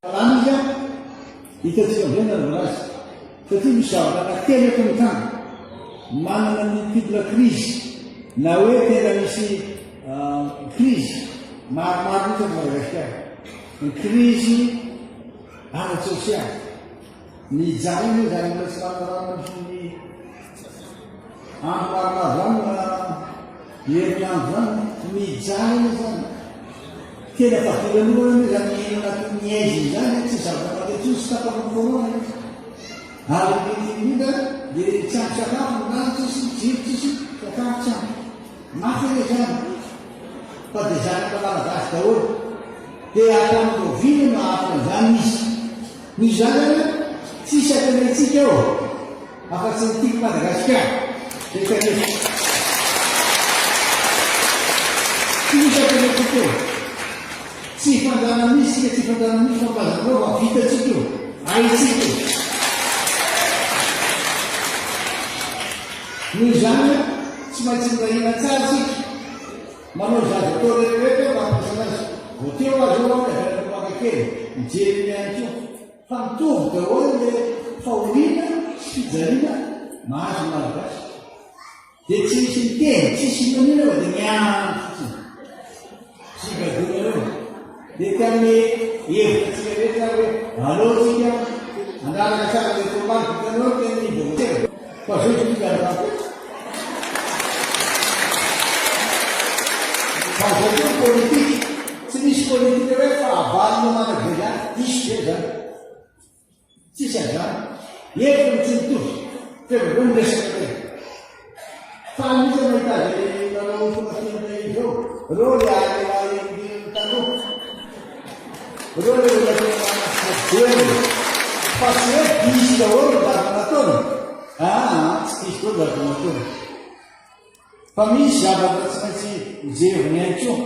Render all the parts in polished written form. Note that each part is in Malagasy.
Lany izy an! Hitantsika amin'izay ny nanaovana azy. Satria misy zavatra anankitelo eto mitranga. Manana multiple crise na hoe tena misy crise maromaro mihitsy eto Madagasikara. Ny crise ara-tsosialy. Mijaly moa izany olona tsy manana rano mandritry ny andro maromaro izany na herinandro izany. Mijaly anie izany. Tena fadiranovana anie izany miaina anatin'ny haizina izany, tsy zavatra mandeha intsony, tsy tapaka ny corona izy. Ary ny indrindra dia tsy ampy sakafo, ny rano tsisy, jiro tsisy, sakafo tsy ampy. Mafy anie izany. Fa dia zanaka malagasy daholo. Dia hatramin'ny oviana no hahafa an'izany izy? Noho izany ary, tsisy antenaintsika ao afa-tsy ny Tiako Madagasikara. Izay tadiaviko. Tsy misy antenaintsika eo. Tsy hifandrana mihitsy isika, tsy hifandrana mihitsy fa mba lazanareo fa vitantsika io, haintsika io. Noho izany, tsy maintsy miray hina tsara isika. Manao izay azo atao rehetra rehetra mba hampiasana azy. Vao teo aza eo aho niavelako maka kely, mijery eny ihany koa. Fa mitovy daholo le fahoriana sy fijaliana mahazo ny Malagasy. Dia tsy misy miteny, tsisy inona n'inona fa dia miandry fotsiny. Tsy gadonareo. Dia te hanome hevitra antsika rehetra aho hoe aleo tsika hanaraka tsara ilay toromarika. Hitanareo ny tenin'i Voatery fa zao izy ity miaraka amiko. Fa zao koa ny politika. Tsy misy politika hoe fahavalonao mandrakizay izany. Diso be izany. Tsisy an'izany. Hevitra no tsy mitovy. Tena hoe miresaka tena. Faly mihitsy aho mahita azy nanao fanafihana izao. Ireo le alehilahy taloha. Ireo le olona tena velona. Fa tsy hoe diso daholo ny zavatra nataony. Aa, tsy diso daholo ny zavatra nataony. Fa misy zavatra tsy maintsy hojerevina ihany koa.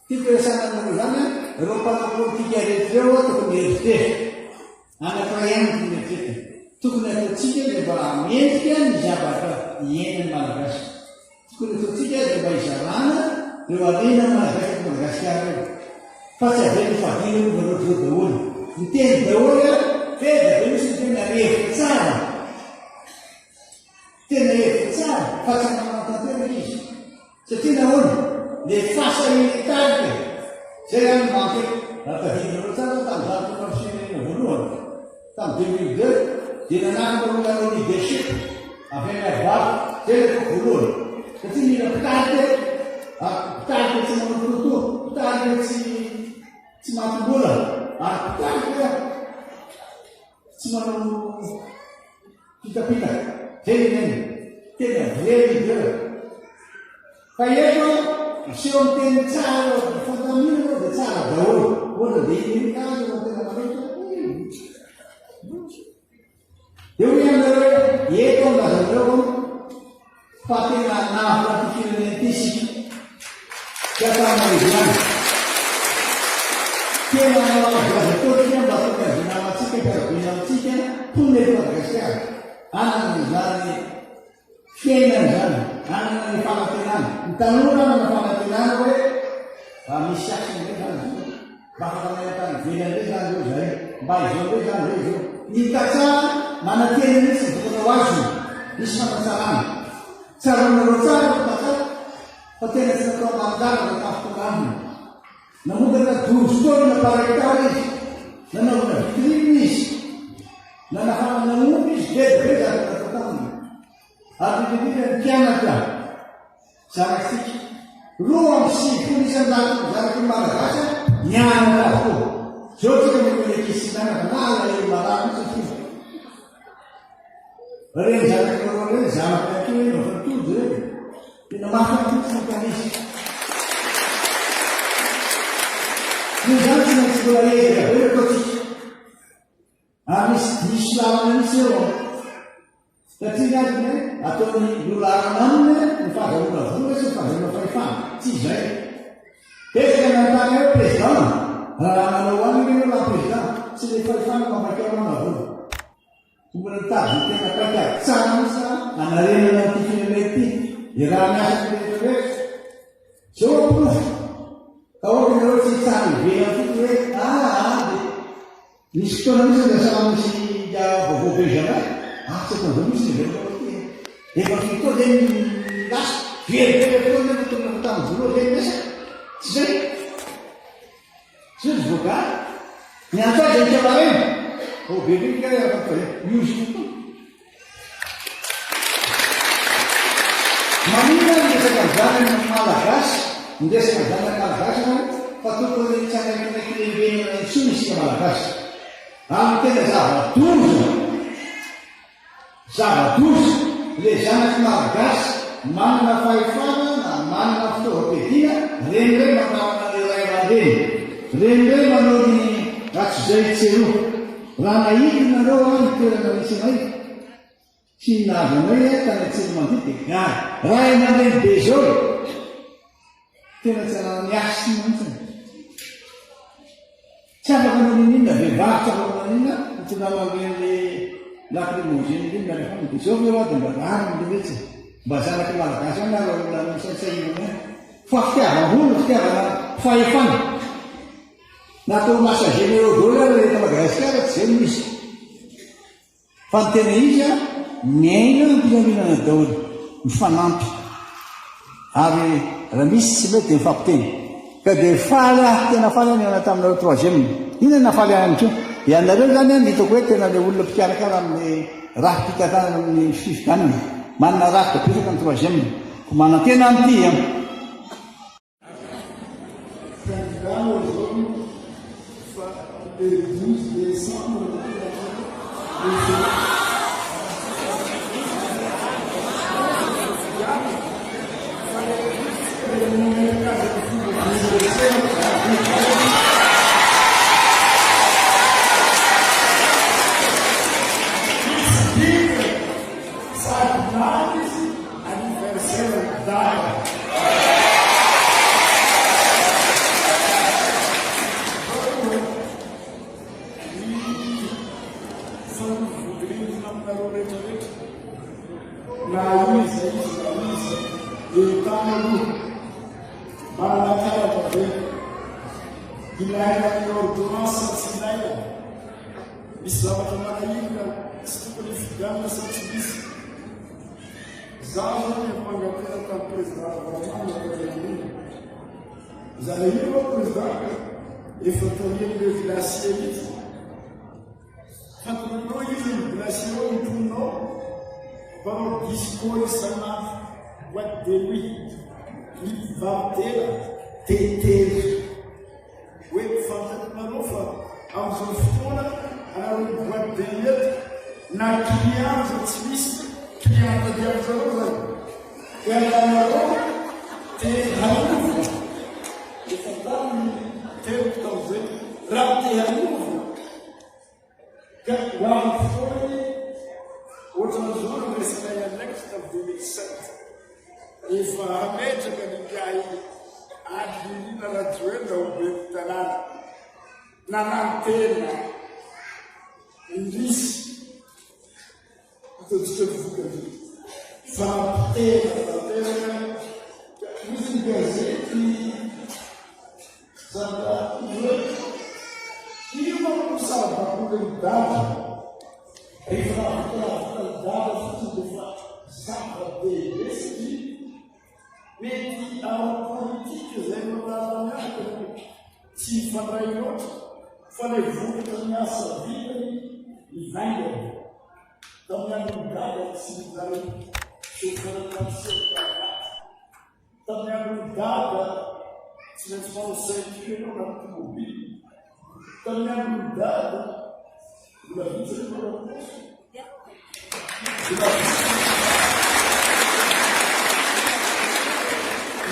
Tiako hiresahana aminareo izany an, ireo mpanao politika rehetra ireo an, tokony hieritreritra. Anankiray ihany no tokony eritreretina. Tokony ataontsika izay mba hamendrika ny zavatra iainan'ny Malagasy. Tokony ataontsika izay mba hizarana ireo harena Malagasy eto Madagasikara ireo. Fa tsy avela ho fadina aloha nareo ireo daholo. Miteny daholo an, be dia be mihitsy ny miteny ary hevitra tsara. Tena hevitra tsara fa tsy afaka manatanteraka izy. Satria nahoana? Le fahasahiana hitarika e! Zay zany no manko eto. Raha tadidinareo tsara zao tamin'izaho tonga amin'ny firenena voalohany, tamin'ny 2002, dia nanaraka olona nanao leadership avy any Harvard. Zay no ataoko voalohany. Satria mila mpitarika eto. Ary mpitarika tsy manao torotoro, mpitarika tsy tsy matim-bola, ary mpitarika tsy manao Pitapitaka. Zay ny neny. Tena vrai leader. Fa eto aseho ny teny tsara fandaminana aloha dia tsara daholo. Ohatra dia iny iny aza no tena manohitra. Dia hoy ianareo hoe eto aho milaza aminareo fa tena hanavotra ity firenena ity isika. Tsy Antananarivo ihany. Tena hanao azo azo atao isika mba hahatonga izay namantsika mpiara-belona amintsika mponina eto Madagasikara hanana izany fiainana izany, hanana ny fanantenana. Ny tanora hanana fanantenana hoe mba misy asa indray izany izao. Mba afaka miaina tany ivelany indray izany izao izahay. Mba izao indray izany izay izao. Ny tantsaha manantena mihitsy ny vokatra ho azony. Hisy fanatsarana. Tsaroanareo tsara ry tantsaha fa tena tsy natao ambany-dalana tamin'ny fotoana androny. Namokatra 12 tonnes par hectare izy. Nanaovana vitrine izy. Nanafanana omby izy. Be dia be zavatra natao taminy. Ary indrindra indrindra ny mpianatra. Zanak'tsika. 92 isan-jaton'ny zanaky ny Malagasy nianatra avokoa. Zao tsika mahita ny ankizy tsy mianatra na alahelo marary mihitsy ny fo. Reny zanaky nareo reny zanako ihany koa ireny efa tojo ireny. Tena mafy ihany koa tsy mahita an'izy. Noho izany tsy maintsy mbola ezaka be no ataontsika. Ary misy diso lalana mihitsy eo an. Satria ny azy ny ataony loha-laharana aminy ny fahazahoana vola sy ny fahazahoana fahefana. Tsy izay. Betsaka ny nanontany ahy hoe président, raha manao any ve ianao raha président? Tsy ilay fahefana no maika anao na vola. Tokony mitady ny tena paikady tsara mihitsy hanarenana an'ity firenena ity. Iaraha-miasa ny rehetra rehetra. Zao ny porofo. Ka aoka ianareo tsy hitsara ivelany fotsiny hoe aa. Nisy fotoana mihitsy lasa misy vaovao Benjamin, ary tsy ataon'izao mihitsy ny velona ity e. Efa firy taona zay ny lasa, very be ilay fotoana nefa tokony efa tamin'ny voalohany zay ny resaka. Tsy zay? Tsy zay voagaly. Niantso azy i Maraina. Vao be be kay afaka io izy io koa. Maninona ny resaka an'izany amin'ny Malagasy? Ny resaka an'izany amin'ny Malagasy izany fa tokony tsy hanaikinaiky lembenana intsony isika Malagasy. Ary ny tena zava-doza, zava-doza, ilay zanaky Malagasy manana fahefana na manana fitaovam-piadiana, ireny indray manarana ny ray aman-dreny, ireny indray manao ny ratsy izay tsy eroa. Raha nahita nareo aho ny toerana nisy anay sy ny nahazo anay tany Atsiromandidy dia gaga. Ray aman-dreny be zao e! Tena tsy ananany hasina mihitsy. Tsy afaka manao n'inon'inona, vehivavy tsy afaka manao n'inon'inona, mitondrana an'ireny lacrymogène ireny miaraka aminy. Dia zao ve hoa dia mba rariny le mihitsy. Mba zanaky Malagasy ihany ary olona misaintsainana ihany. Fa fitiavam-bola, fitiavana fahefana. Natao ho lasa généraux daholo ary eto Madagasikara tsy izay no izy. Fa ny tena izy an, miaina am-pilaminana daholo, mifanampy. Ary raha misy tsy mety dia mifampiteny. Ka dia faly aho, tena faly aho nihaona taminareo troisième. Inona no nahafaly ahy ihany koa? Ianareo izany an, hitako hoe tena ilay olona mpikarakara amin'ny rafi-pitantanana amin'ny fifidianana. Manana rafitra betsaka ny troisième. Koa manantena amin'ity an. Candidat aujourd'hui fa le 12 décembre no tena Sady lany izy anniversaire ny dada. Ny fanovodirinjina aminareo rehetra rehetra na iza iza na iza entana aloha manana karatra ve ilaina ny ordonnance sa tsy ilaina misy zavatra manahirana tsy tokony hifidianana sa tsy misy Zaho zao efa mangatena tamin'ny président Ravalomanana tany aoriana. Zany io aho président efa taorian'ireo glacier mihitsy. Fantatrao izy ny glacier ao ny mponina ao. Mpanao disco isan'andro, boîte de nuit, ny mpivaro-tena, teteza. Hoe fantatrareo fa amin'izao fotoana anareo mi-boite de nuit eto na client aza tsy misy client tadiavinjareo zany dia anareo te hanova efa tany ny teniko tamin'izay raha te hanova Ka ho avy ny fotoana anie, ohatran'izao no ndraisanay andraikitra tamin'ny 2007, rehefa hametraka ny ingahy Andry Nirina Rajoelina ho ben'ny tanàna, nanantena, indrisy, Hitantsika ny vokany. Fanapotehana tanteraka. Misy ny gazety zandary hoe inona no saribakolin'i Dada. Rehefa nahavita nahavita an'i Dada fotsiny dia efa zava-dehibe satria mety ara-politika izay miaraka tsy hifandray loatra fa ilay vokatra ny asa vitany mivaingana. Tamin'ny andron'i Dada tsy nilay chauffeur taxi cravate. Tamin'ny andron'i Dada tsy maintsy manao ceinture ianao na tomobile. Tamin'ny andron'i Dada mbola vitsy aloha rakoto. Mbola vitsy.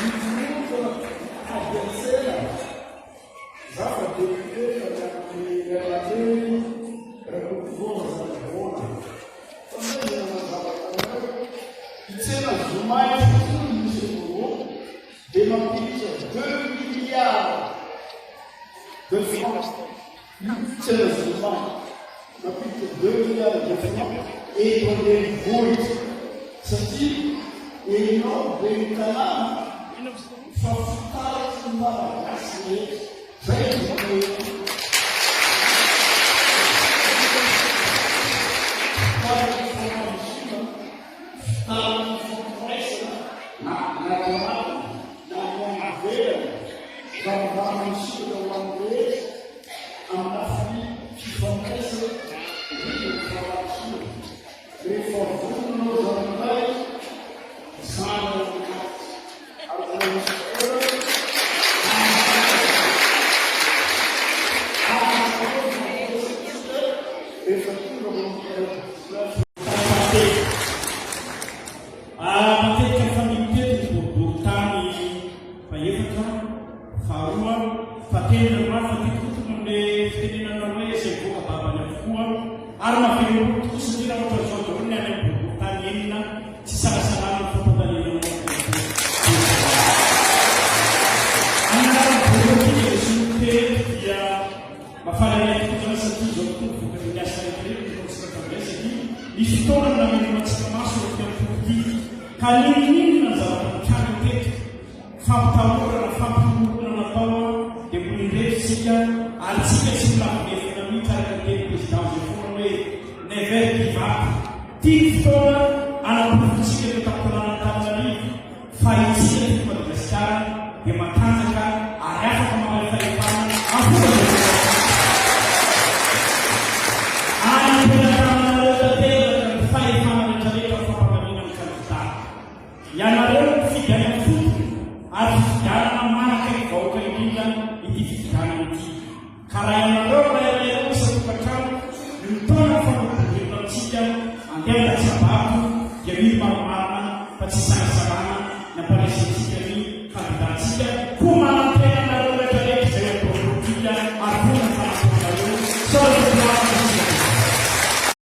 Ny mpimoka ady an-tsena. Za fa député tany amin'ny ray aman-dreny Rakotovona Zanabola. Fa ndray mbola nazava taminareo. Hitsena zoma io fotsiny ny Miss Econo dia mampiditra deux milliards de francs io tsena zoma mampiditra deux milliards de francs eto an-drenivohitra satria enao ben'ny tanàna Fa fitaratry ny Malagasy rehetra. Zay no hoe. Ahafahana misokatra ho an'ny rehetra amin'ny lafiny fifandraisana, indrindra ny fampandrosoana. Rehefa vonona anao zanakay, mizara ny carte. Ary mbola misy fotoana ahafahanao mifampiresaka rehefa tonga manomboka 19. Fahatelo, matetika mifanolo-tety ny boriborintany fahefatra, faharoa, fahatelo ny roa, fa tiako koa tonga amin'ilay fitenenana hoe izay mivoaka babany avokoa ary mahavelom-bolo tokoa satria raha ohatran'izao daholo ny any amin'ny boriborintany enina, tsy isalasalana ny fampandalinana ny Amin'ny alalan'ny boriborintany izay solon-teto dia Mahafaly anay tokoa izany satria izao tokoa ny vokatry ny asa rehetra rehetra eto amintsika tamin'izay satria nisy fotoana no namelomantsika maso ity antoko ity ka n'inon'inona ny zavatra nitranga teto, fampitahorana, fampihorohoroana natao dia mbola indreto isika ary tsika tsy milavo lefona mihitsy araka ny tenin'ny président izay foana hoe never give up. Ity ny fotoana anaporofontsika eto an-tampon-tanàn'Antananarivo Fa isika teto Madagasikara dia matanjaka ary afaka mahay fahefana amin'ny fomba demokratika. Any am-pelatananareo tanteraka ny fahefana rehetrarehetra amin'ny fampandaniana ny kandida. Ianareo no mpifidy any amin'ny fotony ary fifidianana manakaiky vahoaka indrindra ity fifidianana ity. Ka raha ianareo ray aman-dreny isan-tokantrano no mitaona ny fanolom-bodirina amintsika andeha handatsa-bato dia mino marimarina fa tsy isalasalana ny hamparesentsika ny kandidantsika koa manantena anareo rehetra rehetra izay amin'ny birao politika ary vonona ny fanampianareo. Misaotra.